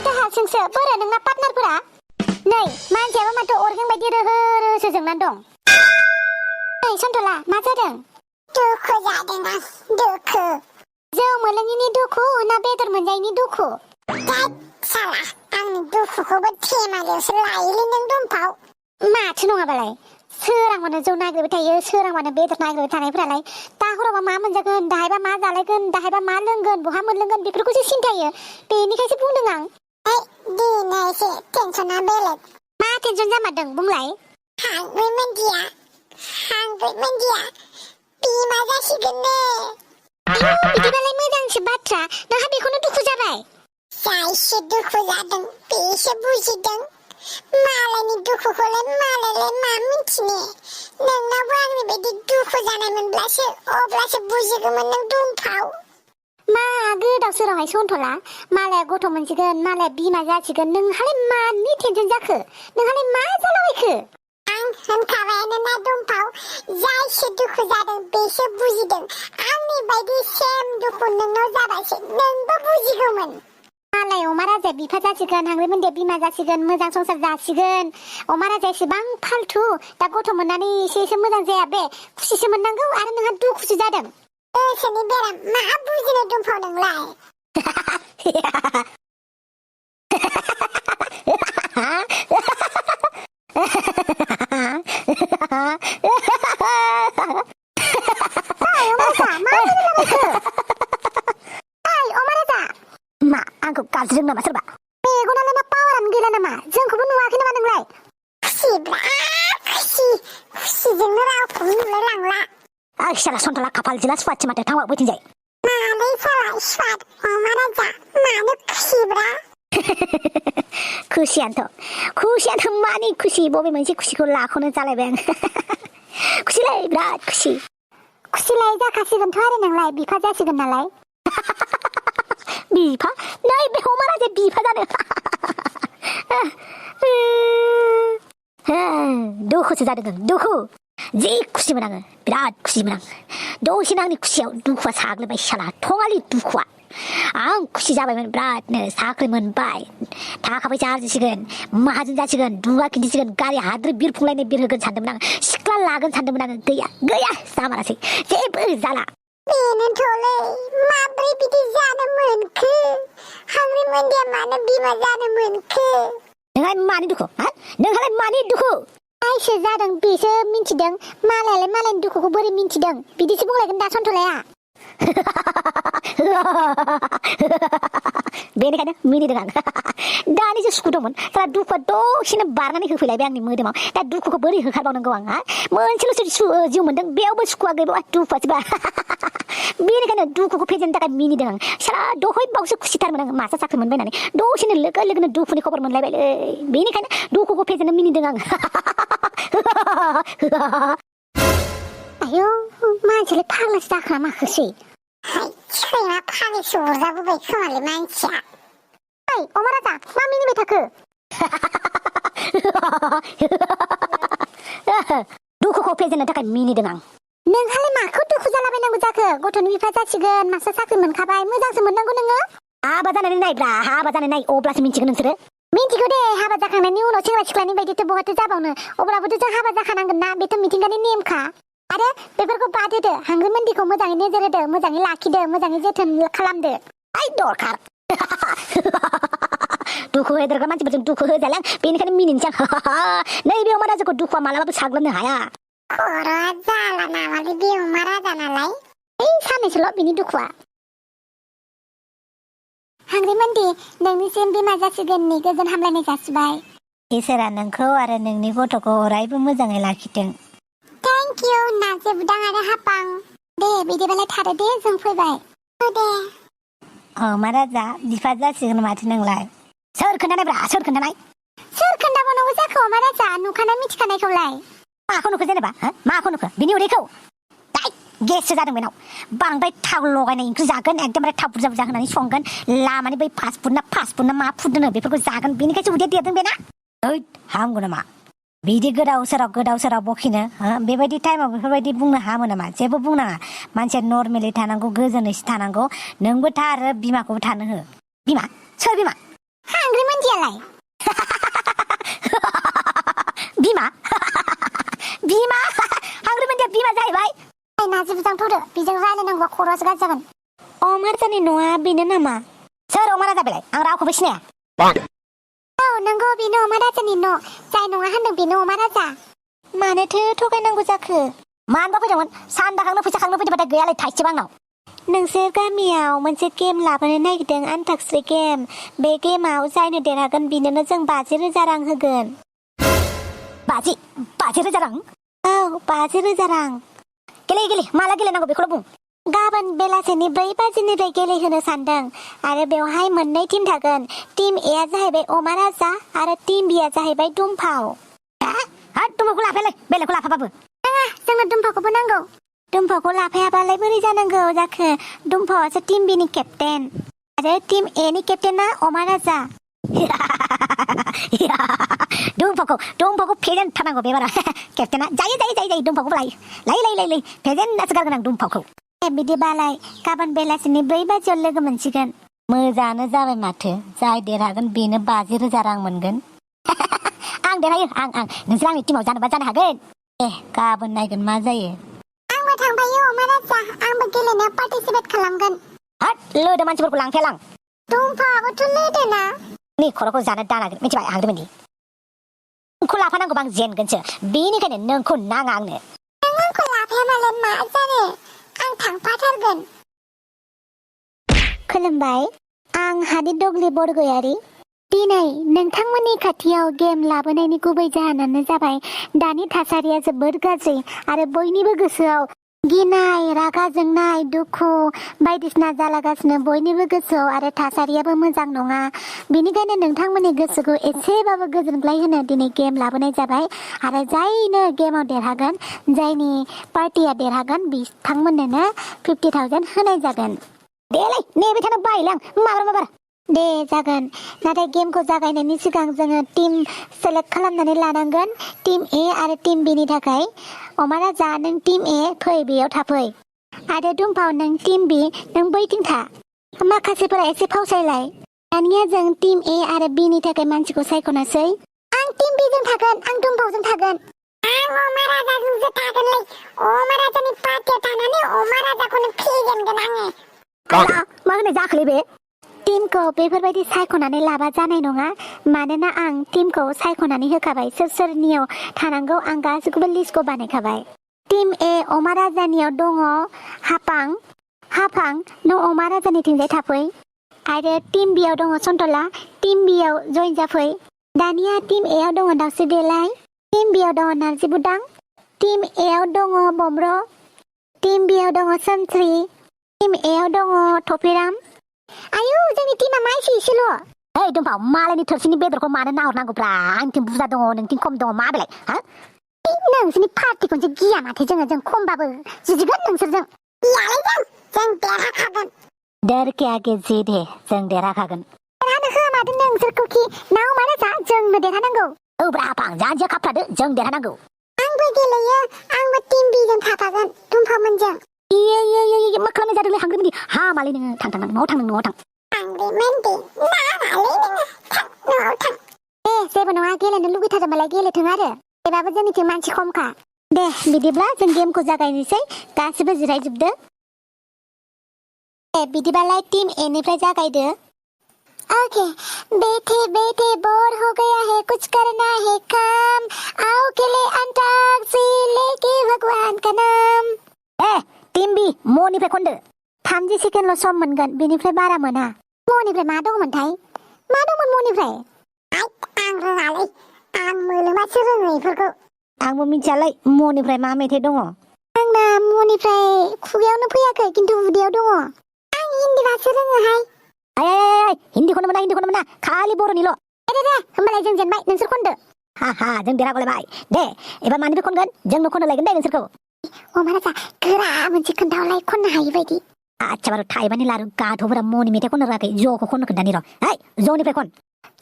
दाहारजोंसो बोरो नोंना पार्टनारफोरा नै मानसियाबो माथो अरगें बायदि रोहो रोहोसो जोंनानै दं। नै सन्थला मा जादों? दुखु जादों आं दुखु। जौ मोनलोङिनि दुखु ना बेदर मोनजायैनि दुखु? दैद साला आंनि दुखुखौबो थेमालियावसो लायोलै नों दुमफाव। माथो नङाबालाय सोरांबानो जौ नागिरबाय थायो सोरांबानो बेदर नागिरबाय थानायफोरालाय दा हरावबा मा मोनजागोन दाहायबा मा जालायगोन दाहायबा मा लोंगोन बहा मोनलोंगोन बेफोरखौसो सिन्थायो बेनिखायसो बुंदों आं। दिनै एसे टेनसना बेलेग। मा टेनसन जामारदों बुंलाय? हांग्रि मोनदिया बिमा जासिगोननो। बिदिबालाय मोजांसो बाथ्रा नोंहा बेखौनो दुखु जाबाय। जायसो दुखु जादों बेसो बुजिदों। मालायनि दुखुखौलाय मालायलाय मा मिथिनो। नोंनावबो आंनि बायदि दुखु जानायमोनब्लासो अब्लासो बुजिगौमोन नों दुमफाव। मा गोदाव सोरावहाय सन्थला मालाया गथ' मोनसिगोन मालाया बिमा जासिगोन नोंहालाय मानि टेनसन जाखो नोंहालाय मा जालाबायखो? आं होनखाबायानो ना दुमफाव जायसो दुखु जादों बेसो बुजिदों। आंनि बायदि सेम दुखु नोंनाव जाबासो नोंबो बुजिगौमोन। मालाय अमा राजाया बिफा जासिगोन हांग्रि मोन्दिया बिमा जासिगोन मोजां संसार जासिगोन। अमा राजाया एसेबां फालथु दा गथ' मोननानै एसे मोजां जाया बे खुसिसो मोननांगौ आरो नोंहा दुखुसो जादों। गोसोनि बेराम मा बुजिनो दुमफाव नोंलाय? मा आंखौ गाज्रिदों नामा सोरबा? मेगनालाय मा पावारानो गैला नामा? जोंखौबो नुवाखै नामा नोंलाय? खुसिजोंनो रावखौबो नुलाय लांला। साला सन्थला खाफाल जिला सुवादसो माथो थांबा बैथिंजाय। मालै साला स्वाद अमा राजा मानो खुसिब्रा? खुसियानोथ' मानि खुसि बबे मोनसे खुसिखौ लाखौनो जालायबाय आं। खुसिलाय बिराद खुसिलाय जाखासिगोनथ' आरो नोंलाय बिफा जासिगोन नालाय। बिफा नै बे अमा राजाया बिफा जानो। दुखुसो जादों दुखु जि खुसिमोन आङो बिराद खुसिमोन आं दसेनो आंनि खुसियाव दुखुआ साग्लोबबाय साला थङालि दुखुआ। आं खुसि जाबायमोन बिरादनो साख्रि मोनबाय थाखा फैसा आरजिसिगोन माहाजोन जासिगोन दुगा खिन्थिसिगोन गारि हाद्रि बिरफुंलायनाय बिरहोगोन सानदोंमोन आं सिख्ला लागोन सानदोंमोन आङो गैया जामारासै जेबो जाला। बेनोथ'लै माब्रै बिदि जानो मोनखो हांग्रि मोन्दिया मानो बिमा जानो मोनखो? नोंहालाय मानि दुखु नोंहालाय मानि दुखु? जायसो जादों बेसो मिन्थिदों मालायालाय मालायनि दुखुखौ बोरै मिन्थिदों बिदिसो बुंलायगोन दा सन्थलाया। बेनिखायनो मिनिदों आं। दानिसो सुखु दंमोन दा दुखुआ दसेनो बारनानै होफैलायबाय आंनि मोदोमाव दा दुखुखौ बोरै होखारबावनांगौ आं मोनसेल'सो जिउ मोनदों बेयावबो सुखुआ गैबावा दुखुआसो बा। बेनिखायनो दुखुखौ फेजेननो थाखाय मिनिदों आं साला दहाय बावसो खुसिथारमोन आं मासा साख्रि मोनबाय होननानै दसेनो लोगोनो दुखुनि खबर मोनलायबायलै बेनिखायनो दुखुखौ फेजेननो मिनिदों आं। आयौ मानसियालाय फाग्लासो जाखोना माखोसै? सैमा फाग्लिसो अरजाबोबाय खोमालै मानसिया। अमा राजा मा मिनिबाय थाखो? दुखुखौ फेजेननो थाखाय मिनिदों आं। नोंहालाय माखौ दुखु जालाबायनांगौ जाखो? गथ'नि बिफा जासिगोन मास्टार साख्रि मोनखाबाय मोजांसो मोननांगौ नोङो। हाबा जानानै नाय अब्लासो मिन्थिगोन नोंसोरो। मिन्थिगौ दे हाबा जाखांनायनि उनाव सेंग्रा सिख्लानि बायदिथ' बहाथो जाबावनो अब्लाबोथ' जों हाबा जाखानांगोन ना बेथ' मिथिंगानि नेमखा। आरो बेफोरखौ बाद होदो हांग्रि मोन्दिखौ मोजाङै नोजोर होदो मोजाङै लाखिदो मोजाङै जोथोन खालामदो। दरखार दुखु होदेरग्रा मानसिफोरजों दुखु होजालां बेनिखायनो मिनिनोसै आं। नैबे अमा राजाखौ दुखुआ मालाबाबो साग्लोबनो हाया। खर'आ जाला नामालै बे अमा राजा नालाय। साननैसोल' बिनि दुखुआ। हांग्रि मोन्दि नोंनिसिम बिमा जासिगोननि गोजोन हामलायनाय जासिबाय। इसोरा नोंखौ आरो नोंनि गथ'खौ अरायबो मोजाङै लाखिथों। थेंक इउ नाजेबदां आरो हापां। दे बिदिबालाय थादो दे जों फैबाय। दे अमा राजा बिफा जासिगोन माथो नोंलाय? सोर खोन्थानाय? सोर खोन्थाबावनांगौ जाखो अमा राजा नुखानाय मिथिखानायखौलाय? माखौ नुखो जेनेबा माखौ नुखो बिनि उदैखौ? गेससो जादों बेनाव बांद्राय थाव लगायनाय ओंख्रि जागोन एकदमबारे थाव बुरजा बुरजा होनानै संगोन लामानि बै फास्टफुड ना मा फुड दोनो बेफोरखौ जागोन बेनिखायसो उदैया देरदों बेना। हामगौ नामा बिदि गोदाव सोराव बखिनो बेबायदि टाइमाव बेफोरबायदि बुंनो हामो नामा? जेबो बुंनाङा मानसिया नर्मेलि थानांगौ गोजोनैसो थानांगौ। नोंबो था आरो बिमाखौबो थानो हो। बिमा? सोर बिमा? हांग्रि मोनदियालाय बिमा बिमा हांग्रि मोनदिया बिमा जाहैबाय नाजि बुजांथ'दो बेजों रायलायनांगौबा खर'आसो गाज्रि जागोन अमारजानि न'आ बेनो नामा सोर अमाराजा बेलाय आं रावखौबो सिनाया औ नंगौ बेनो अमा राजानि न' जाय नङा होनदों बेनो अमा राजा मानोथो थगायनांगौ जाखो मानोबा फैदोंमोन सान्दाखांनो फैसा खांनो फैदोंबाथाय गैयालाय थाइसेबो आंनाव नोंसोर गामियाव मोनसे गेम लाबोनो नागिरदों आन्ताक्षरी गेम बे गेमाव जायनो देरहागोन बिनोनो जों 50,000 रां होगोन 50,000 रां औ 50,000 रां गेले माला गेलेनांगौ बेखौल' बुं गाबोन बेलासेनि 4 बाजिनिफ्राय गेलेहोनो सानदों आरो बेवहाय मोननै टीम थागोन टीम ए आ जाहैबाय अमा राजा आरो टीम बि आ जाहैबाय दुमफाव दुमफावखौ लाफायालै बेलेगखौ लाफाबाबो नाङा जोंनो दुमफावखौबो नांगौ दुमफावखौ लाफायाबालाय बोरै जानांगौ जाखो दुमफावआसो टीम बि नि केप्टेन आरो टीम ए नि केप्टेना अमा राजा दुमफावखौ फेजेनथारनांगौ बेबारा केप्टेना जायो दुमफावखौबो लाय फेजेननासो गारगोन आं दुमफावखौ बिदिबालाय गाबोन बेलासिनि 4 बाजियाव लोगो मोनसिगोन मोजाङानो जाबाय माथो जाय देरहागोन बेनो 50,000 रां मोनगोन आं देरहायो आं नोंसोर आंनि टीमाव जानोबा जानो हागोन गाबोन नायगोन मा जायो आंबो थांफायो अमा राजा आंबो गेलेनायाव पार्टिसिपेट खालामगोन लोदो मानसिफोरखौ लांफायालां दुमफावाबोथ' लोदोना नि खर'खौ जानो दानागोन मिथिबाय हांदोमोनदि नोंखौ लाफानांगौबा आं जेनगोनसो बेनिखायनो नोंखौ नाङा आंनो नों आंखौ लाफायाबालाय मा जानो आं थांफाथारगोन खुलुमबाय आं हादि दग्लि बरगयारि दिनै नोंथांमोननि खाथियाव गेम लाबोनायनि गुबै जाहोनानो जाबाय दानि थासारिया जोबोद गाज्रि आरो बयनिबो गोसोआव गिनाय रागा जोंनाय दुखु बायदिसिना जालागासिनो बयनिबो गोसोआव आरो थासारियाबो मोजां नङा बेनिखायनो नोंथांमोननि गोसोखौ एसेबाबो गोजोनग्लाय होनो दिनै गेम लाबोनाय जाबाय आरो जायनो गेमाव देरहागोन जायनि पार्टिया देरहागोन बिथांमोननो 50,000 होनाय जागोन देलाय नेबाय थानो बायोलां माबार दे जागोन नाथाय गेमखौ जागायनायनि सिगां जोङो टीम सेलेक्ट खालामनानै लानांगोन टीम ए आरो टीम बि नि थाखाय अमा राजा नों टीम ए फै बेयाव थाफै आरो दुमफाव नों टीम बि नों बैथिं था माखासेफोरा एसे फावसायलाय दानिया जों टीम ए आरो बि नि थाखाय मानसिखौ सायख'नोसै आं टीम बि जों थागोन आं दुमफावजों थागोन आं अमा राजाजोंसो थागोनलै अमा राजानि पार्टियाव थानानै अमा राजाखौनो फेजेनगोन आङो मा होनो जाखोलै बे टीमखौ बेफोरबायदि सायख'नानै लाबा जानाय नङा मानोना आं टीमखौ सायख'नानै होखाबाय सोरनियाव थानांगौ आं गासैखौबो लिस्टखौ बानायखाबाय टीम ए अमा राजानियाव दङ हाफां नों अमा राजानिथिंजाय थाफै आरो टीम बियाव दङ सन्तला टीम बियाव जइन जाफै दानिया टीम ए आव दङ दाउस्रि देलाय टीम बियाव दङ नारजि बुदां टीम ए आव दङ बम्र टीम बियाव दङ सोमस्रि टीम ए आव दङ थफिराम आयौ जोंनि टीमा मा एसेल' ओइ दुमफाव मालायनि थोरसिनि बेदरखौ मानो नाहरनांगौब्रा आंथिं बुरजा दङ नोंथिं खम दङ मा बेलाय नोंसोरनि पार्टिखौसो गिया माथो जों खमबाबो जुजिगोन नोंसोरजों जों देरहाखागोन डर के आगे जिद है जों देरहाखागोन देरहानो होमादों नोंसोरखौ खि ना अमा राजा जोंनो देरहानांगौ औ ब्रा आफां जान्जिया खाफ्रादो जों देरहानांगौ आंबो गेलेयो आंबो टीम बि जों थाफागोन दुमफावमोनजों मा खालामनाय जादोंलै हांग्रिमोनदि हामालै नोङो थां न'आव थां हांग्रिमोनदि नामालै नोङो थां न'आव थां जेबो नङा गेलेनो लुगैथारदोंबालाय गेलेथों आरो बेबाबो जोंनिथिं मानसि खमखा दे बिदिब्ला जों गेमखौ जागायनोसै गासिबो जिरायजोबदो बिदिबालाय टीम ए निफ्राय जागायदो ओके बैठे बैठे बोर हो गया है कुछ करना है काम आओ खेले अंताक्षरी लेके भगवान का नाम टीम बि मनिफ्राय खनदो 30 सेकेन्डल' सम मोनगोन बेनिफ्राय बारा मोना मनिफ्राय मा दंमोनथाय मा दंमोन मनिफ्राय आं रोङालै आं मोलोमासो रोङो इफोरखौ आंबो मिथियालै मनिफ्राय मा मेथाइ दङ आंना मनिफ्राय खुगायावनो फैयाखै खिन्थु उदैयाव दङ आं हिन्दीबासो रोङोहाय हिन्दीखौनो मोना खालि बर'निल' दे होमबालाय जों जेनबाय नोंसोर खनदो जों देरहागलायबाय दे एबार मानिफ्राय खनगोन जोंनो खननो लायगोन दे नोंसोरखौ अमा राजा गोरा मोनसे खोन्थाहरलाय खननो हायि बायदि आच्छा बारु थाइबानि लारु गाध'फोरा मनि मेथाइ खननो रोङाखै ज'खौ खननो खोन्थानि र' ज'निफ्राय खन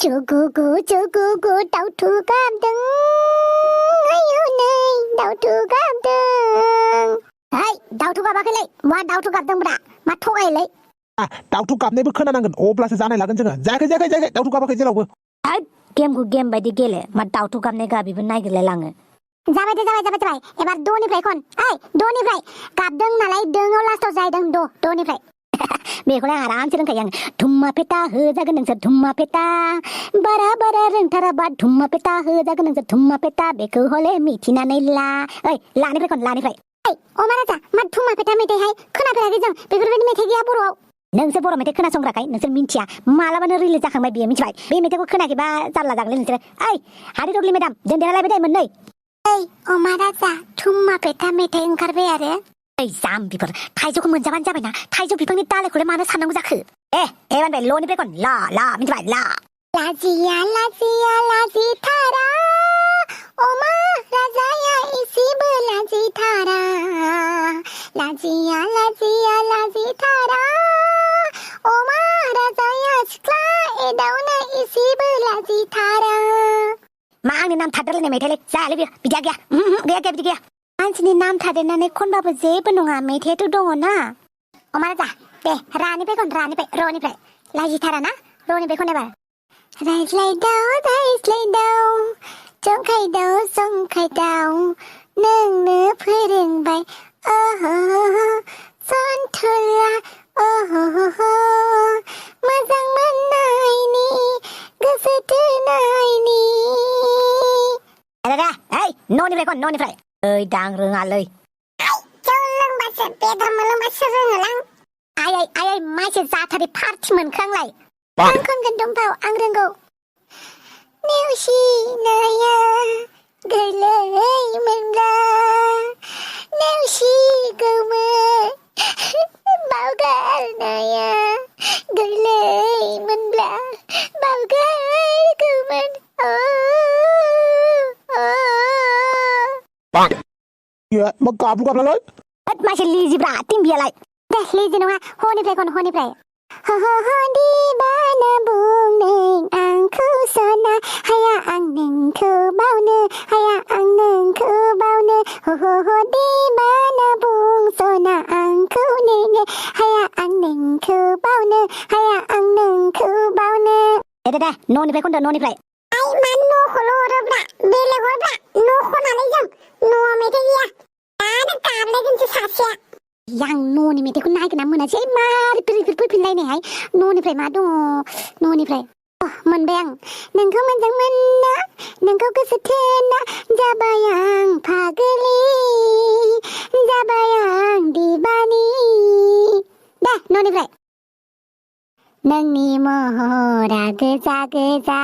जुगुगु दाउथु गाबदों आयौ नै दाउथु गाबदों दाउथु गाबाखैलै मा दाउथु गाबदोंब्रा मा थगायोलै दावथु गाबनायबो खोनानांगोन अब्लासो जानाय लागोन जोङो जायाखै दावथु गाबाखै जेरावबो गेमखौ गेम बायदि गेले मा दावथु गाबनाय गाबिबो नागिरलाय लाङो जाबाय एबार द'निफ्राय खन द'निफ्राय गाबदों नालाय दोङाव लास्टाव जाहैदों द'निफ्राय बेखौलाय आरामसे रोंखायो आं धुम्मा फेटा होजागोन नोंसोर धुम्मा फेटा बारा रोंथाराबा धुम्मा फेटा होजागोन नोंसोर धुम्मा फेटा बेखौ हले मिथिनानै ला लानिफ्राय खन लानिफ्राय अमा राजा मा धुम्मा फेटा मेथाइहाय खोनाफेराखै जों बेफोरबायदि मेथाइ गैया बर'आव नोंसोर बर' मेथाइ खोनासंग्राखाय नोंसोर मिन्थिया मालाबानो रिलिज जाखांबाय बियो मिथिबाय बे मेथाइखौ खोनायाखैबा जारला जागोन नोंसोर हारि दगलि मेदाम जों देरालायबाय दे मोननै अमा राजा धुम्मा फेटा मेथाइ ओंखारबाय आरो जाम बिफोर थाइजौखौ मोनजाबानो जाबायना थाइजौ बिफांनि दालायखौलाय मानो साननांगौ जाखो एबारनिफ्राय ल'निफ्राय खन ला मिथिबाय ला लाजिया लाजिथारा अमा राजाया एसेबो लाजिथारा लाजिया लाजिथारा अमा राजाया सिख्ला एदावनो एसेबो लाजिथारा मा आंनि नाम थादेरलायनाय मेथाइलाय जायालै बियो बिदिया गैया बिदि गैया मानसिनि नाम थादेरनानै खनबाबो जेबो नङा मेथाइआथ' दङ ना अमा राजा दे रानिफ्राय खन र'निफ्राय लाजिथारा ना र'निफ्राय खन एबार रायज्लायदाव जंखायदाव नोंनो फोरोंबाय सन्थुरा मोजां मोननायनि गोसो थोनायनि न'निफ्राय खन न'निफ्राय दां रोङालै जौ लोंबासो बेदर मोनलोंबासो रोङोलां आइ मासे जाथारै पार्टि मोनखो आंलाय आं खनगोन दंफाव आं रोंगौ नेवसिनाया गोरलै मोनब्ला नेवसिगौमोन बावगारनाया गोरलै मोनब्ला बावगारगौमोन मा गाबु गाबलाय मासे लिजिब्रा टिमबियालाय दे लिजि नङा हनिफ्राय खन हनिफ्राय दिबाना बुंदों आंखौ सना हाया आं नोंखौ बावनो हाया आं नोंखौ बावनो दिबाना बुं सना आंखौ नेनो हाया आं नोंखौ बावनो हाया आं नोंखौ बावनो दे न'निफ्राय खनदो न'निफ्राय मा न'खौल' हरोब्रा बेलेग हरब्रा न'खौ नालाय जों न'आव मेथाइ गैया आरो गाबलायगोनसो सासेया आं न'नि मेथाइखौ नागिरना मोनासै मारै फैफिनलायनायहाय न'निफ्राय मा दङ न'निफ्राय मोनबाय आं नोंखौ मोजां मोनना नोंखौ गोसो थोना जाबाय आं फागोलि जाबाय आं दिबानि दे न'निफ्राय नोंनि महरा गोजा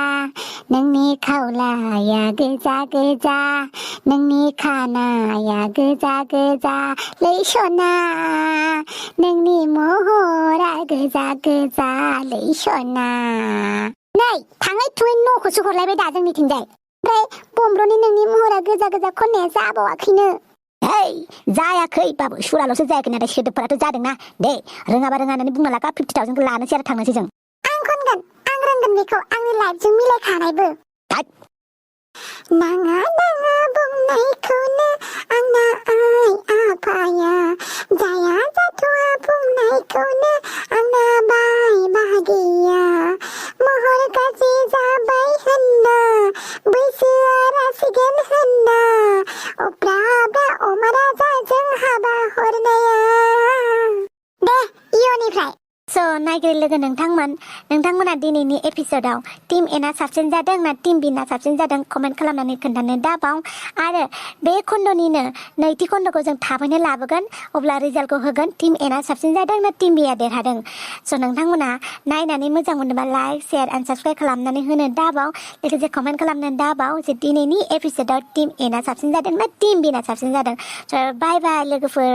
नोंनि खावलाया गोजा नोंनि खानाया गोजा लैसना नोंनि महरा गोजा लैसना नै थाङै थुङै न'खौसो हरलायबाय दा जोंनिथिंजाय ओमफ्राय बमब्रनि नोंनि महरा गोजा खननाया जाबावाखैनो जायाखै बाबु सुराल'सो जायाखै नाथाय सोदोबफोराथ' जादोंना दे रोङाबा रोङा होननानै बुंना लागा 50,000 लानोसै आरो थांनोसै जों आं खनगोन आं रोंगोन बेखौ आंनि लाइफजों मिलायखानायबो नाङा बुंनायखौनो आंना आइ आफाया जाया जाथ'आ बुंनायखौनो आंना बाय बाहागिया महर गाज्रि जाबाय होनना बैसोआ रासिगोन होनना अब्रा अमा राजाजों हाबा हरनाया दे इयुनिफ्राय नायगिरि लोगो नोंथांमोना दिनैनि एपिसोडआव टिम एना साबसिन जादों ना टिम बिना साबसिन जादों कमेन्ट खालामनानै खोन्थानो दाबाव आरो बे खन्द'निनो नैथि खन्द'खौ जों थाबैनो लाबोगोन अब्ला रिजाल्टखौ होगोन टिम एना साबसिन जादों ना टिम बिया देरहादों नोंथांमोना नायनानै मोजां मोनोबा लाइक शेयार एन्ड साबस्क्राइब खालामनानै होनो दाबाव लोगोसे कमेन्ट खालामनो दाबाव जे दिनैनि एपिसोडआव टिम एना साबसिन जादों ना टिम बिना साबसिन जादों बाय लोगोफोर